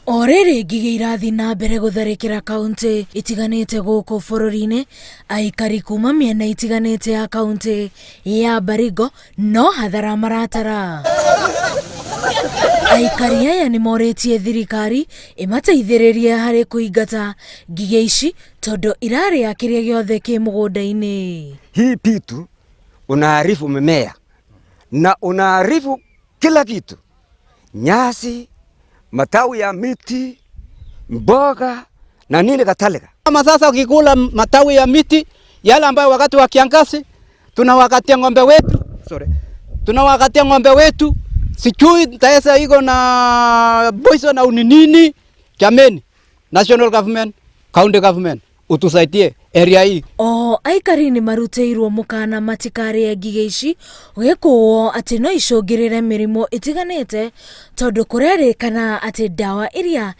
O rĩrĩ ngigĩ irathiĩ na mbere gũtharĩkĩra kauntĩ itiganĩte gũkũ bũrũri-inĩ, aikari kuma mĩena itiganĩte ya kauntĩ ya Baringo no hathara maratara. Aikari aya nĩ morĩtie thirikari ĩmateithĩrĩrie harĩ kũingata ngigĩ ici tondũ irarĩa kĩrĩa gĩothe kĩ mũgũnda-inĩ. Hii pitu unaharibu mimea na unaharibu kila kitu, nyasi, matawi ya miti, mboga na nini kadhalika. Kama sasa ukikula matawi ya miti yale ambayo wakati wa kiangazi tunawakatia ng'ombe wetu, sorry, tunawakatia ng'ombe wetu, sijui taweza iko na poison au ni nini. Jameni, national government, county government utusaidie area hii. Oho aikari nĩ marutĩirwo mũkana matikarĩe ngigĩ ici gũgĩkũo atĩ no icũngĩrĩre mĩrimũ ĩtiganĩte tondũ kũrerĩkana atĩ ndawa iria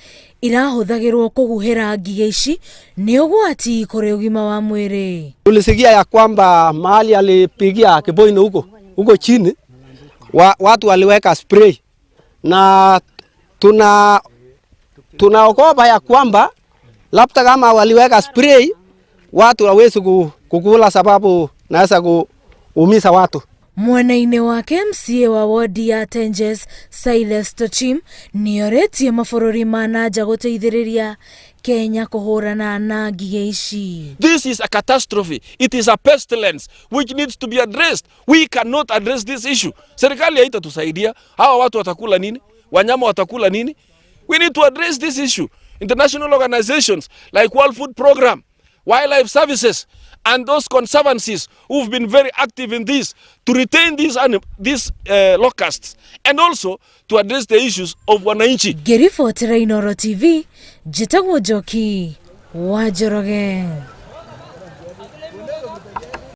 irahũthagĩrwo kũhuhĩra ngigĩ ici nĩ ũgwati kũrĩ ũgima wa mwĩrĩ. Tulisikia ya kwamba mahali alipigia Kiboino huko huko chini watu waliweka spray na tunaogopa ya kwamba labda kama waliweka spray watu hawezi kukula, sababu naweza kuumiza watu. Mwena-inĩ wake MCA wa wodi ya Tenges Silas Tochim nĩorĩtie mabũrũri ma nanja gũteithĩrĩria Kenya kũhũrana na ngigĩ ici. This is a catastrophe. It is a pestilence which needs to be addressed. We cannot address this issue. Serikali haitatusaidia. Hawa watu watakula nini? Wanyama watakula nini? We need to address this issue. International organizations like World Food Program, Wildlife Services, and those conservancies who've been very active in this to retain these locusts and also to address the issues of wananchi. Ngĩribotera Inooro TV, njĩtagwo Njoki wa Njoroge.